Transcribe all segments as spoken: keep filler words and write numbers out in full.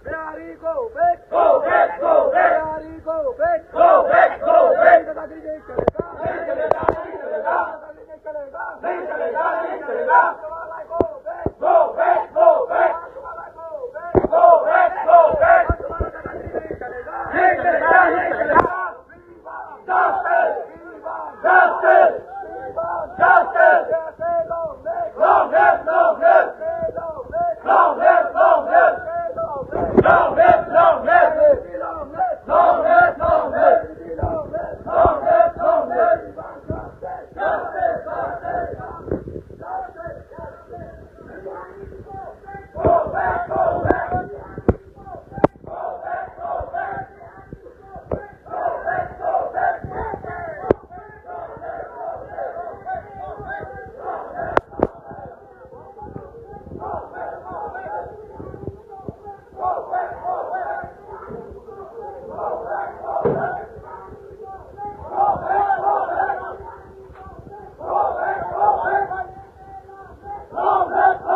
Bihari, go back! Go back, go back! Bihari, go back! Go back, go back! Dadagiri nahi chalega! Nahi chalega, nahi chalega! Dadagiri nahi chalega! Nahi chalega, nahi chalega! Go back, go back! Go back, go back! Nahi chalega, nahi chalega! Justice! Justice! Justice! Long live, long live! Long live, long live! Long live, long live! Long live, long live! Long live, long live! Justice! Justice! Justice! Go back, go back! Go back, go back! Go back, go back! Long live, long live! Long live, long live! Long live, long live! Long live,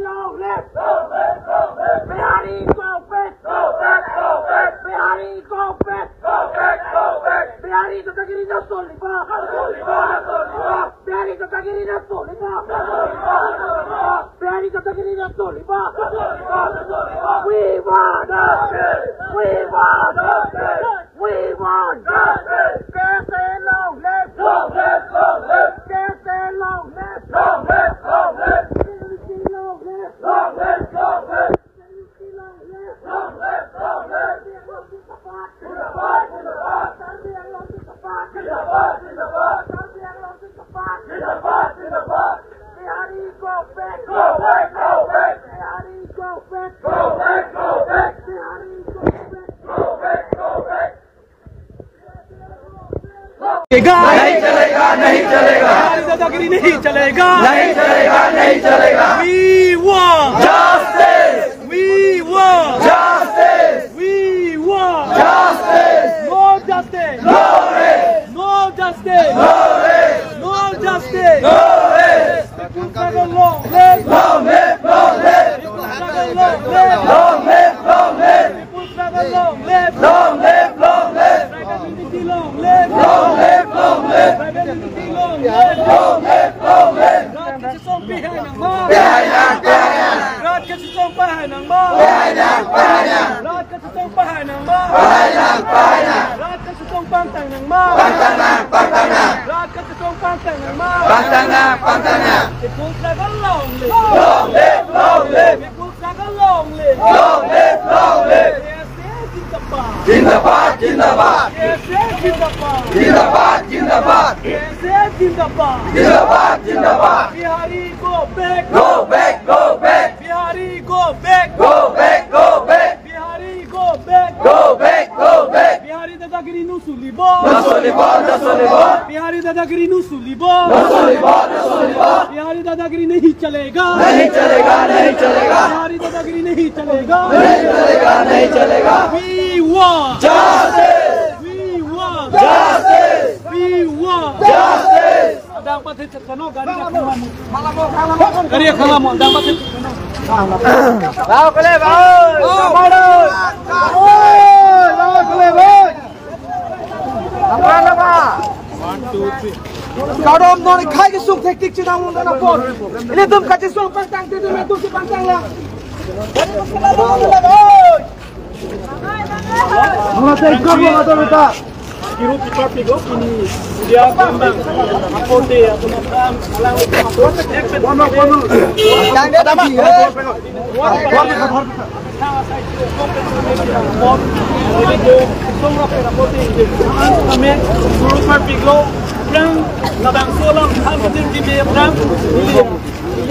long live! Long live, long live! Bihari, go back! Go back, go back! Bihari, go back! Go back, go back! Bihari, Dadagiri na soliba! Na soliba, na soliba! Bihari, Dadagiri na soliba! Na soliba, na soliba! Bihari, Dadagiri na soliba! Na soliba, na soliba! We want justice! We want justice! We want justice! K S A long live! Long live, long live! K S A long live! Long live, long live! K S A long live! Long live, long live! K S A long live! Long live, long live! Zindabad, zindabad! Karbi Anglong zindabad! Zindabad, zindabad! Karbi Anglong zindabad! Zindabad, zindabad! Bihari, go back! Go back, go back! Bihari, go back! Go back, go back! Bihari, go back! Go back, go back! चलेगा। नहीं चलेगा, नहीं चलेगा। बिहारी दादागिरी नहीं चलेगा। नहीं चलेगा, नहीं चलेगा। We want justice. We want justice. We want justice. No justice. No rest. No justice. No rest. No justice. No rest. People struggle long live. Long live, long live. People struggle long live. Long live, long live. People struggle long live. Long live, long live. Tribal unity long live. Long live, long live. Tribal unity long live. Long live, long live. Rat kachesong pahai nangma. Pahai nang, pahai nang. Rat kachesong pahai nangma. Pahai nang, pahai nang. Rat kachesong pahai nangma. Pahai nang, pahai nang. Rat kachesong pangtang nangma. Pangtang nang, pangtang nang. Rat kachesong pangtang nangma. Pangtang nang, pangtang nang. People struggle long live. Long live, long live. People struggle long live. Long live, long live. K S A zindabad. Zindabad, zindabad. K S A zindabad. Zindabad, zindabad. K S A zindabad. Zindabad, zindabad. Bihari go back. Go back, go back. Bihari go back. Go back, go back. Bihari go back. Go back, go back. Bihari dadagiri nu solibo. Nu solibo, nu solibo. Bihari dadagiri nu solibo. Nu solibo, nu solibo. Bihari dadagiri nahi chalega. Nahi chalega, nahi chalega. Bihari dadagiri nahi chalega. Nahi chalega, nahi chalega. We want justice. We want justice. We want justice. Adang pathe chetano gari ka khama mo. Gari ka khama mo, adang pathe chetano. Lao kole, bao. Bao. Bao kole, bao. Kadom non khai kesung thektik chinam un apor. Ilitum kachesong pangtang, ilitum si pangtang lang. Mula sa ikut mo ato beta. Kiru tipa piglo kini dia kambang. Aporte atau makan alang. Bono, bono. Yang dia tadi. Aphrang labangso alam than patir keme aphrang neli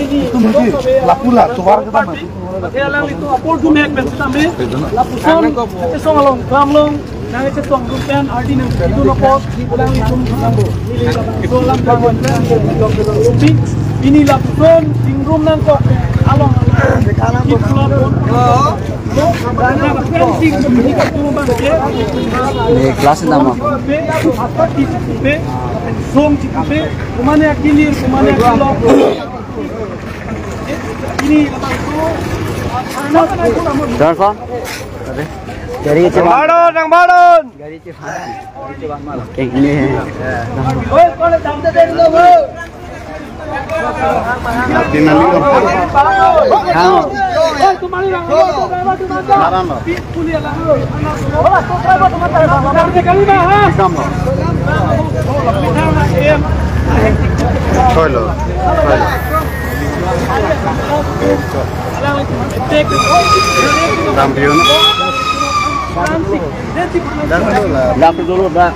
Lapu la, tovar kita mati. Ate alanglitum apor dun hek pen sitame, lapuson, ate song along, klam long, nang ate song dun pen, ardi nang dun apot, alanglitum nang, neli labangso alam kangkon pen, pini lapuson, tingrum nangkok, along, kip kulon, Ini kelas nama? Song chikupe, kumane akilir, kumane akilok. Ini Transfer? Dari Nang Baron, Nang Baron. Dari Cipang. Oke, ini. Thoi lo, thoi lo. Champion. Dak dulu, dak.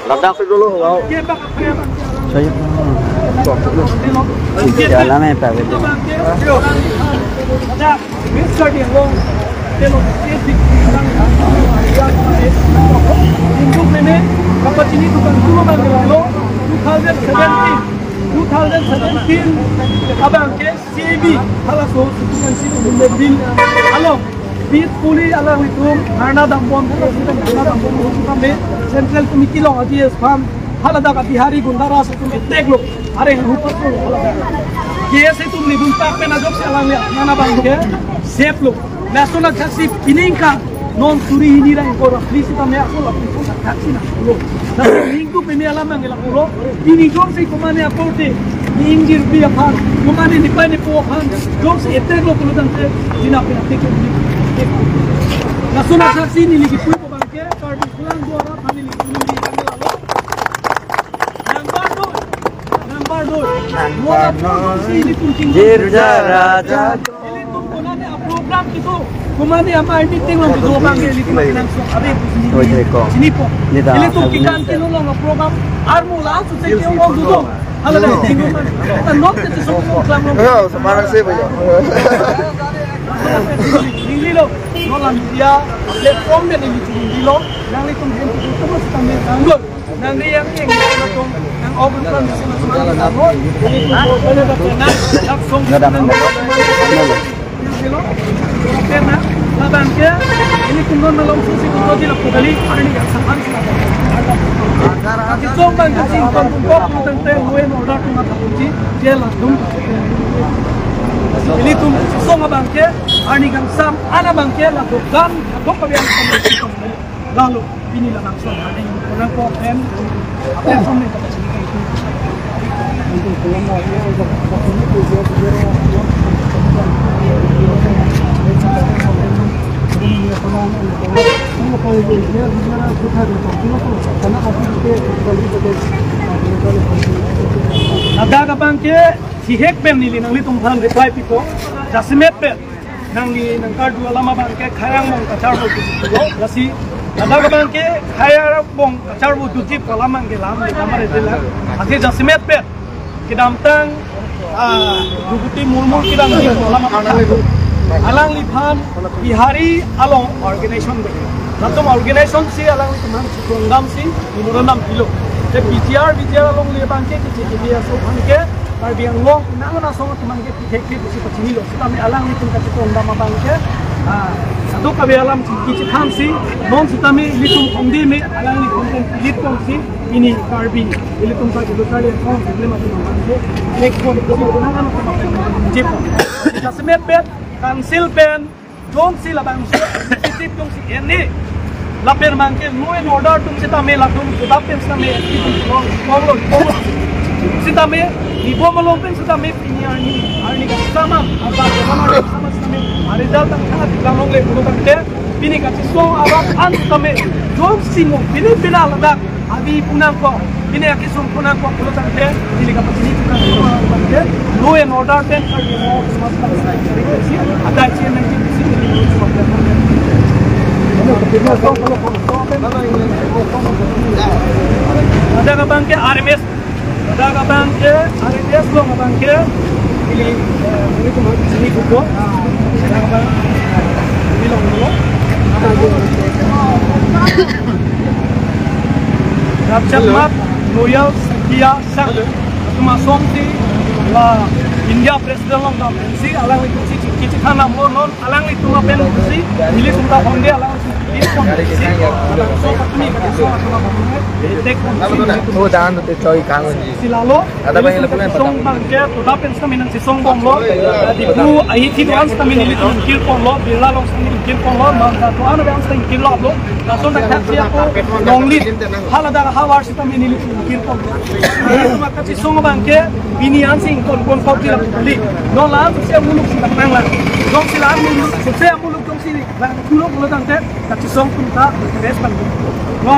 Ladak dulu, wow. Saya. Jalan ya, Pak. Two thousand seventeen, two thousand seventeen abang ke C A B, halaso, Citizenship Amendment Bill along peacefully alanglitum dharna dambom, dharna dambom, kami Central Committee along D S pam, haladak Bihari Gunda Raj atum attack lo, are hupat lo, haladak. K S atum nibun tak pen ajoksi alangli nana abang ke safe lo. Laso athak si pini ingkang non suri hini ra ingkoi ra phli sitame ako lapuson athak si nanglo. Laso ning tu pini alam nang lapulo. Pini jongsi kumane akorte ning jirpi aphan, kumane nipai nipo aphan jongsi attack lo pulo tangte, jina pe attack lo. Laso athak si neli kipu ko abang ke, Karbi Anglong dwara aphan neli kipu neli kami lalo. Number two, number two. Number two. Girja Raja. Ilitum konane a-program kedo, kumane amei meeting along kedo abang ke ilitum nangso, abi, Oh, iya, kok. Chinipo. Iya, dah. Ilitum kikan kilo along a-program armu la su se ke ong dudo. Hala dah, tinggal mana? Kita not ke sesok program along. Iya, sembarang sih, Bu. Tinggi lo, no lam dia, platform dia tinggi, tinggi lo. Nanglitum hem tu terus kami tanggul. Nangri yang king, nang open kan, nang open kan, nang open kan, nang open kan. Karena, abang ke, ilitum non malong susi kuto di lapu kali, hari ini gak sahan. Kachetong abang ke sing kon kumpok, tentang law and order tu mata kunci, dia langsung. Ilitum song abang ke, hari ini gak sam, anak abang ke, lakukan, lakukan abang ke. Lalu, pini labangso, ada yang kurang kok, em, apa yang sampai kata cerita itu? Ladak abang ke, sihek pen neli nanglitum aphan reply pipo, jasemet pen. Nangli nangkarju alam abang ke khei angbong kacharvo dujit pulo, lasi ladak abang ke khei angbong kacharvo dujit pu alam abang ke lam, lam are de la. Ake jasemet pen kedamtang, ah, Droupadi Murmu kedam ji pu alam abang ke alangliphan Bihari along organization de. Latum organization si alanglitum aphan chikong dam si memorandum pilo. Je P G R, P G R alongle abang ke, ke, ke, ke, so aphan ke, Karbi Anglong nang na song atum aphan ke, Thek thek si pachini lo, sitame alanglitum kachetong dam abang ke, ah, sadu kabe alam chingki chethan si, non sitame ilitum khongdi me, alanglitum pen lit kong si, pini Karbi, ilitum ka julu kali kong problem atum abang ke, nek kong si, kunang ano kong si, jip. Jasemet pen, council pen, jongsi labangso, sitip jongsi eni. Lapen abang ke law and order atum sitame latum kudap pen sitame itum long long long long. Sitame ibo malong pen sitame pini arni arni kasama abang kasama arni kasama sitame aridal tang thangat ilang longle pulo tangte pini kachisong abang an sitame jongsi mo pini pina ladak. Abi punang ko, pini akisung punang ko pulo tangte, pini kapachini punang ko tangte, law and order pen kali mo, mas tang sai, ada chen nang chen si, ada abang ke R M S, Dak abang ke, R T S along abang ke, ili, eh, ini cuma sini kupo. Dak abang, ini long dulu. Rapchat map, loyal, setia, sang. Cuma song si, la India President along dam si, alangli si, si, si, si, thanam lo non, alanglitum apen si, ili sungta honde alangli si, ili pon si, so katuni, katuni, so katuni, tek pon si, Oh, dan tu choi kang ji. Si lalo, Ada bang, ili sungta song bang ke, toda pen sita min nangchesong bomlo, Diphu ahi thidwan sita min ilitum ingkir ponlo, Birla along sita min ingkir ponlo, bang ka to ano bang sita ingkir lo ablo, lason dak thak siya ko, longlit, hala dak havar sita min ilitum ingkir ponlo. Ilitum kachesong bang ke, pini ansi ingkon kon kau kila putali. Non la-an si amuluk sita nang lang. Jongsi la-an muluk, si amuluk jongsi lang, tulok muluk tangte, kachesong atum ta, res bang. Non